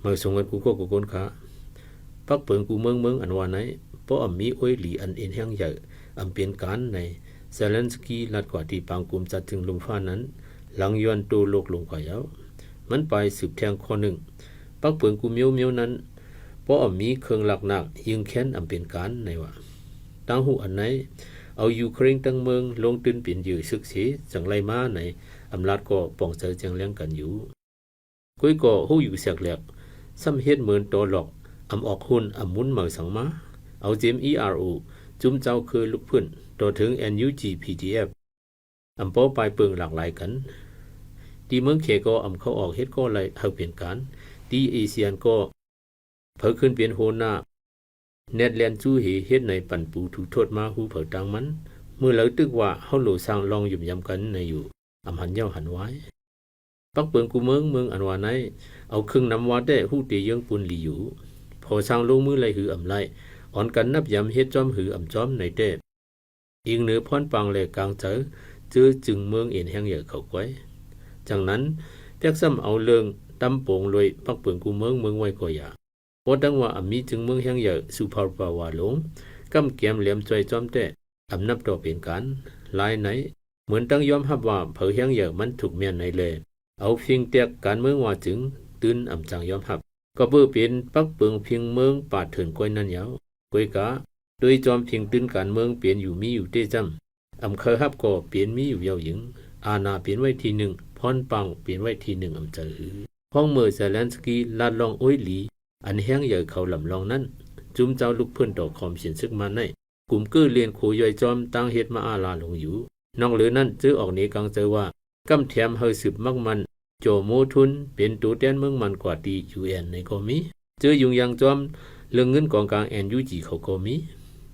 ມາສົ່ງກັນກູ່ຄົນ ກູ່ຄົນຂາ ປັກເປິງກູ່ເມືອງ ເມືອງອັນວ່າໃນ ບໍ່ອຳມີໂອຍຫຼີອັນເອັນແຮງໃຫຍ່ ອຳເປັນການໃນ Zelensky ລັດກວ່າທີ່ປາງກຸ່ມຈັດຈຶ່ງລຸ່ມຟ້ານັ້ນ ຫຼັງຍ້ອນໂຕໂລກລົງກວ່າຍາວ. ມັນປາຍສືບແທງຂໍ້ໜຶ່ງ ປັກເປິງກູ່ມຽວ ມຽວນັ້ນ ບໍ່ອຳມີເຄື່ອງຫຼັກໜາກ ຍິງແຄ້ນອຳເປັນການໃນວ່າ. ຕ່າງຮູ້ອັນໃນ ເອົາຢູເຄຣນຕັ້ງເມືອງ ລົງທຶນເປັນເຫຍື່ອເສິກເສ ຈັ່ງໄລ່ມາໃນ ອຳລາດກໍປອງໃຈແຈ້ງແລງກັນຢູ່. ກ້ອຍກໍຮູ້ຢູ່ແຊກແຫຼກ ຊ້ຳເຮັດເໝືອນຕໍ່ຫຼອກ ອຳອອກຮຸ່ນ ອຳມຸນເໝີສັງມາ ເອົາເຈັມ ERO ຈຸ້ມເຈົ້າເຄີລຸກຟື້ນ ຕໍ່ເຖິງ NUG PDF ອຳເປົາປາຍເປິງຫຼາກຫຼາຍກັນ. ທີ່ເມືອງເຂກໍອຳເຂົ້າອອກເຮັດກໍໄລ່ເອົາເປັນການ ທີ່ເອຊຽນກໍ ເຜີຂຶ້ນເປັນຫົວໜ້າ ແນດແລນຈູເຫ ເຮັດໃນປັນປູຖືໂທດມາຮູ້ເຜີຕາງມັນ ເມື່ອລາວຕຶກວ່າເຮົາໂຫຼສ້າງລອງຫຍຸມຢຳກັນໃນຢູ່ ອຳຫັນເຫຍົ້າຫັນວາຍ. ປັກເປິງກູ່ເມືອງ ເມືອງອັນວ່າໃນ ເອົາເຄິ່ງນຳວ່າແຕ່ ຮູ້ເຕເຍີ້ງປຸນຫຼີຢູ່ ພໍສ້າງລົງມືໄລ່ຫືອອຳໄລ່ ອ່ອນກັນນັບຢຳເຮັດຈ້ອມຫືອອຳຈ້ອມໃນແຕ່ ອີງເໜືອພອນປາງແລະກາງໃຈ ເຈີຈຶ່ງເມືອງເອັນແຮງໃຫຍ່ເຂົາກ້ອຍ. ຈັ່ງນັ້ນ ແປກຊ້ຳເອົາເລື່ອງຕຳໂປງລວຍ ປັກເປິງກູ່ເມືອງ ເມືອງໄວ້ກໍຢ່າ ບໍ່ຕັ້ງວ່າອຳມີຈຶ່ງເມືອງແຮງໃຫຍ່ Superpower ລົງ ກ້ຳແກມແຫຼມຈ່ອຍຈ້ອມແຕ່ ອຳນັບຕໍ່ເປັນການ ລາຍໃນ ເໝືອນຕັ້ງຍອມຮັບວ່າເຜີແຮງໃຫຍ່ມັນທຸກແມ່ນໃນແລ ເອົາພິງແຕກການເມືອງວ່າຈຶ່ງ ຕື່ນອຳຈັ່ງຍອມຮັບ ກໍເບີເປັນປັກເປິງພິງເມືອງປາດເຖິນກ້ອຍນັ້ນເຍົາ. ກ້ອຍກະ ໂດຍຈອມພິງຕື່ນການເມືອງເປັນຢູ່ມີຢູ່ເຕຈ້ຳ ອຳເຄີຍຮັບກໍເປັນມີຢູ່ເຍົາຍິງ ອານາເປັນໄວ້ທີໜຶ່ງ ພອນປາງເປັນໄວ້ທີໜຶ່ງອຳໃຈຫື. ພ້ອງເມີ Zelensky ລາດລອງໂອຍຫຼີ ອັນແຮງໃຫຍ່ເຂົາລຳລອງນັ້ນ ຈຸ້ມເຈົ້າລຸກຟື້ນຕໍ່ຄອມເຂດເສິກມາໃນ ກຸມເກີ້ລຽນໂຄຍ່ອຍຈອມຕັ້ງເຮັດມາອາລາລົງຢູ່. ນອກເຫຼືອນັ້ນ ເຈີອອກເນກາງໃຈວ່າ ກຳແຖມໃຫ້ສືບມັກໝັ້ນ ໂຈໂມທຸນ ເປັນໂຕແທນເມືອງມັນກວ່າທີ່ UN ໃນກໍມີ. ເຈີຍຸງຍາງຈອມເລື່ອງເງິນກອງກາງ NUG ເຂົາກໍມີ.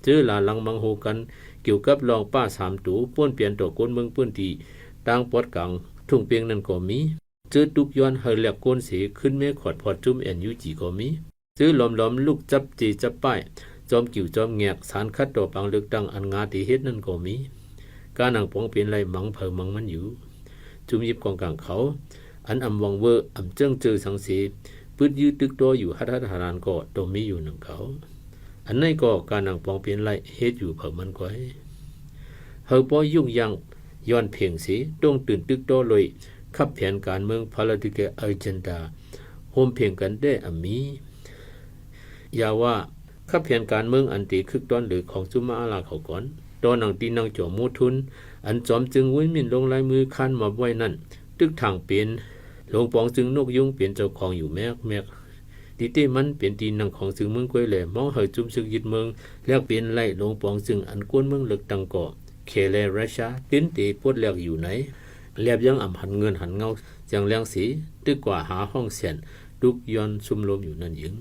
ເຈີຫຼາຫຼັງມັງໂຮກັນ ກ່ຽວກັບລອງປ້າສາມໂຕ ປ້ວນປ່ຽນຕໍ່ຄົນເມືອງພື້ນທີ່ ຕ່າງປອດກາງທຸ່ງເປ່ງນັ້ນກໍມີ. ເຈີຕຸກຍ້ອນໃຫ້ແລກໂກນເສ ຂຶ້ນເມຂອດພອດຈຸ້ມ NUG ກໍມີ. ເຈີຫຼອມໆລຸກຈັບເຈຈັບປ້າຍ ຈອມກິ້ວຈອມແງກ ສານຂັດຕໍ່ປາງເລືອກຕັ້ງອັນງາເຕເຮັດນັ້ນກໍມີ. ກາໜັງປອງເປັນໄລ່ມັງໃຜມັງມັນຢູ່. ຈຸ້ມຢິບກອງກາງເຂົາ ອັນອຳວັງເວີ ອຳເຈິງເຈີສັງເສ ປຶດຍືດຕຶກຕໍ່ຢູ່ຮັດຮັດຫານຫານກໍຕ້ອງມີຢູ່ໜຶ່ງເຂົາ. ອັນໃນກໍກາໜັງປອງເປັນໄລ່ເຮັດຢູ່ເຜີມັນກ້ອຍ. ເຮົາປໍ້ຍຸກຢ່າງຍ້ອນເພງເສ ຕ້ອງຕື່ນຕຶກຕໍ່ລວຍ ຂັບແຜນການເມືອງ Political Agenda ໂຮມເພງກັນແດ່ອຳມີ. ຢ່າວ່າຂັບແຜນການເມືອງອັນເຕຄຶກຕ້ອນເຫຼືຂອງຈຸມມະອາລາເຂົາກ່ອນ ຕໍ່ໜັງຕີໜັງຈອມໂມທຸນ ອັນຈອມຈຶ່ງວຸ້ຍມິ້ນລົງລາຍມືຄ້ານມອບໄວ້ນັ້ນ ຕຶກຖັງເປັນ ຫຼວງປອງຈຶ່ງນົກຍຸງເປັນເຈົ້າຂອງຢູ່ແມັກໆ. ຕີເຕມັນເປັນຕີນັ່ງຂອງຊຶງເມືອງກ້ວຍແລ ມອງໃຫ້ຈຸ້ມຊຶກຍຶດເມືອງ ແລກເປັນໄລ່ຫຼວງປອງຊຶງອັນກວນເມືອງເລືອກຕັ້ງກໍ ເຂແລຣັດຊຽ ຕື່ນເຕປົດແລກຢູ່ໃນ ແລບຍັງອຳຫັນເງິນຫັນເງົາແຈ້ງແລງເສ ຕຶກກວ່າຫາຫ້ອງແສນ ຕຸກຍ້ອນຊຸມລົມຢູ່ນັ້ນເອງ.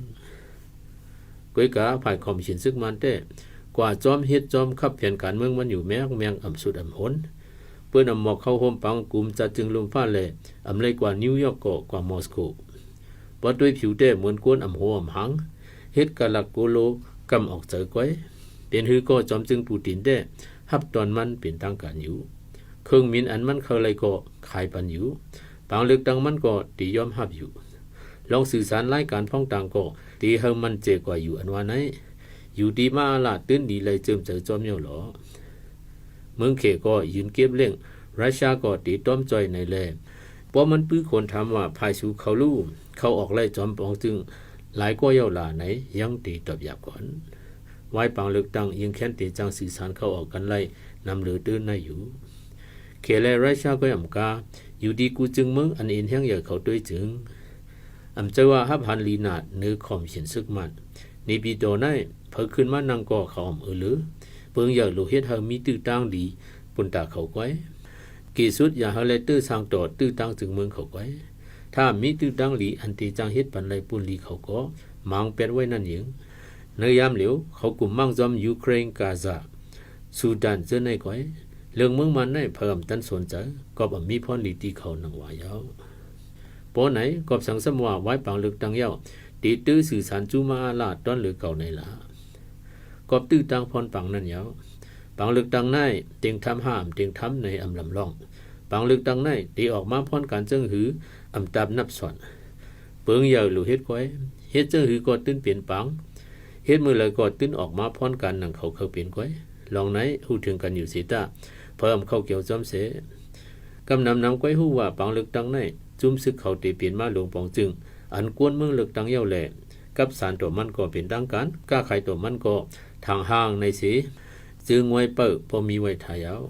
ກ້ວຍກາຝ່າຍຄອມເຂດເສິກມານແຕ້ ກວ່າຈອມເຮັດຈອມຂັບແຜນການເມືອງມັນຢູ່ແມັກໆ ອຳສຸດອຳຫົນ. ເປີ້ນອຳໝອກເຂົ້າຮ່ວມປັງກຸ່ມຈັດຈຶ່ງລຸ່ມຟ້າແລ ອຳໄລ່ກວ່ານິວຢອກກໍກວ່າມອສໂກ. ບໍ່ດ້ວຍຜິວແຕ່ເໝືອນກວນອຳໂຫອຳຫັງ ເຮັດກະລັກໂກໂລ ກຳອອກໃຈກ້ອຍ. ເປັນຫືກໍຈອມຈຶ່ງປູຕິນແຕ່ ຮັບຕອນມັນເປັນທາງການຢູ່. ເຄື່ອງບິນອັນມັນເຄີຍໄລ່ກໍຂາຍປັນຢູ່. ປາງເລືອກຕັ້ງມັນກໍຕີຍອມຮັບຢູ່. ລອງສື່ສານລາຍການພ້ອງຕ່າງກໍຕີເຮົາມັນເຈກວ່າຢູ່ອັນວ່າໃນ. ຢູ່ດີມາອາລາຕື່ນດີໄລ່ເຈີມໃຈຈອມເຍົາຫຼໍ. ເມືອງເຂກໍຢືນເກັບເລັ່ງ ຣັດຊຽກໍຕີຕ້ອມຈ່ອຍໃນແລ. ປ້ອມມັນປືຄົນຖາມວ່າ ພາຍສູ່ເຂົາຮູ້ ເຂົາອອກໄລ່ຈອມປອງຈຶ່ງຫຼາຍກວ່າເຍົາຫຼາໃນ ຍັງຕີຕອບຢາບກ່ອນ. ວາຍປາງເລືອກຕັ້ງ ຍິງແຄ້ນເຕຈັ່ງສື່ສານເຂົ້າອອກກັນໄລ່ນຳເຫຼືອຕື່ນໃນຢູ່. ເຂແລຣັດຊຽກ້ວຍອຳກາ ຢູ່ດີກູ່ຈຶ່ງເມືອງອັນເອັນແຮງໃຫຍ່ເຂົາດ້ວຍຈຶ່ງ. ອຳເຈີວ່າຮັບຫັນລີນາດເໜີຄອມເຂດເສິກມັນ. ໃນປີຕໍ່ໃນ ເຜີຂຶ້ນມານັ່ງກໍເຂົາອຳເອີເລີ. ເປິງໃຫຍ່ໂລເຮັດໃຫ້ມີຕື້ຕ່າງດີ ປຸນຕາເຂົາກ້ວຍ. ກີສຸດຢ່າໃຫ້ແລເຕີສ້າງຕໍ່ຕື້ຕ່າງຈຶ່ງເມືອງເຂົາກ້ວຍ. ຖ້າມີຕື້ຕ່າງລີອັນເຕຈັ່ງເຮັດປັນໄລ່ປຸນລີເຂົາກໍມາງແປດໄວ້ນັ້ນເອງ. ໃນຍາມຫຼຽວເຂົາກຸມມາງຈອມຢູເຄຣນ ກາຊາ ຊູດານເຈີໃນກ້ວຍ. ເລື່ອງເມືອງມັນໃນເພິ່ນອຳຕັນສົນໃຈ ກອບອຳມີພອນລີທີ່ເຂົານັ່ງວ່າເຍົາ. ປໍໃນກອບສັງສຳວ່າວາຍປາງເລືອກຕັ້ງເຍົາ ຕີຕື້ສື່ສານຈຸມາອາລາດຕອນເຫຼືອເກົ່າໃນລາ. ກອບຕື້ຕ່າງພອນປາງນັ້ນເຍົາ. ປາງເລືອກຕັ້ງໃນເຕັງທຳຫ້າອຳເຕັງທຳໃນອຳລຳລອງ. ປາງເລືອກຕັ້ງໃນເຕອອກມາພອນການເຈິງຫື ອຳຕາບນັບສ່ອນ. ເປີງໃຫຍ່ ລູກເຮັດຂ້ອຍ ເຮັດຈັ່ງຫືກໍຕື່ນເປັນປາງ ເຮັດມື້ໃດກໍຕື່ນອອກມາພ້ອນກັນ ດັ່ງເຂົາເຄີຍເປັນຂ້ອຍ ລອງໃນ ຮູ້ເຖິງກັນຢູ່ເສຍຕາ ເພິ່ນເຂົ້າກ່ຽວຈ້ອມເສ ກຳນຳນຳກ້ອຍຮູ້ວ່າ ປາງເລືອກຕັ້ງໃນ ຈຸ້ມຊຶກເຂົາເຕເປັນມາຫຼວງປອງຈຶ່ງ ອັນກວນເມືອງເລືອກຕັ້ງເຍົາແລ ກັບສານຕໍ່ມັນກໍເປັນທາງການ ກ້າຂາຍຕໍ່ມັນກໍທາງຫ້າງໃນເສ ຈື່ງວຍເປີ້ ພໍມີໄວ້ຖ້າຍາວ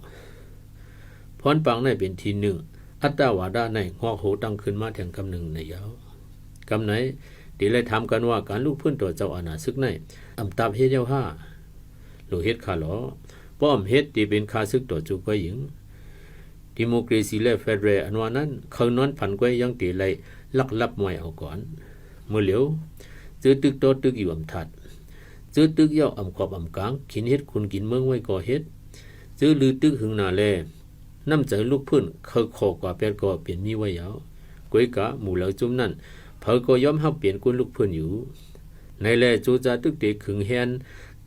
ພອນປາງໃນເປັນທີໜຶ່ງ ອັດຕະວາດາໃນງອກໂຮຕັ້ງຂຶ້ນມາແທ່ງກຳໜຶ່ງໃນຍາວ ກຳໃນ ເຕໄດ້ຖາມກັນວ່າ ການລຸກຟື້ນຕໍ່ເຈົ້າອານາຊຶກໃນ ອຳຕາບເຮັດເຍົາຫ້າ ໂລເຮັດຂ້າຫຼໍ ປ້ອມເຮັດເຕເປັນຂ້າຊຶກຕໍ່ຈູກວາຍຍິງ ດີໂມເຄຣຊີແລະເຟດເຣ ອັນວ່ານັ້ນ ເຄີຍນອນຝັນກວາຍຍັງເຕໄດ້ລັກລັບມວຍເອົາກ່ອນ ມື້ຫຼຽວ ຈື່ຕຶກຕໍ່ຕຶກຢູ່ອຳທັດ ຈື່ຕຶກເຍົາອຳຂອບອຳກາງ ກິນເຮັດຂຸນກິນເມືອງໄວ້ກໍເຮັດ ຈື່ລືຕຶກຫຶງໜາແລ ນ້ຳໃຈລຸກຟື້ນ ເຄີຍຂໍກວ່າແປດກໍເປັນມີໄວ້ຍາວ ກວຍກາໝູ່ເຫຼົ່າຈຸ້ມນັ້ນ ເພິ່ນກໍຍອມຮັບເປັນກຸນລຸກຟື້ນຢູ່ ໃນແລໂຈຈາຕຶກເຕຂຶງແຮນ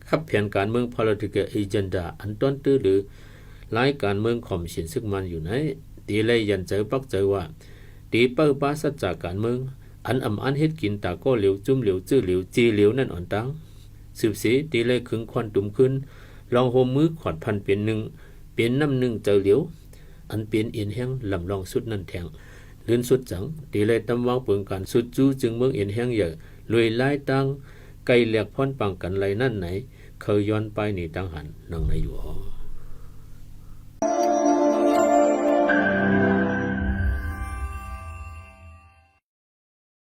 ຂັບແຜນການເມືອງ political agenda ອັນຕ້ອນຕື້ຫຼື ລາຍການເມືອງຂອມສິນຊຶກມັນຢູ່ໃນ ເຕໄດ້ຢັນໃຈປັກໃຈວ່າ ເຕເປີ້ປາສັດຈາກການເມືອງ ອັນອຳອັນເຮັດກິນຕາກໍຫຼຽວ ຈຸ້ມຫຼຽວ ຈື່ຫຼຽວ ເຈຫຼຽວນັ້ນອ່ອນຕັ້ງ ສືບເສ ເຕໄດ້ຂຶງຂວັນຕຸມຄືນ ລອງໂຮມມືຂອດພັນເປັນໜຶ່ງ ເປັນນ້ຳໜຶ່ງໃຈຫຼຽວ ອັນເປັນເອັນແຮງລຳລອງສຸດນັ້ນແທ່ງ ລື່ນສຸດຈັງ ເຕໄດ້ຕຳວາງເປິງການສຸດຈູ້ຈຶ່ງເມືອງເອັນແຮງໃຫຍ່ ລວຍລາຍຕ່າງ ໄກ່ແລກພອນປາງກັນໄລນັ້ນໃນ ເຄີຍຍ້ອນປາຍໜີຕ່າງຫັນ ດັ່ງໃນຢູ່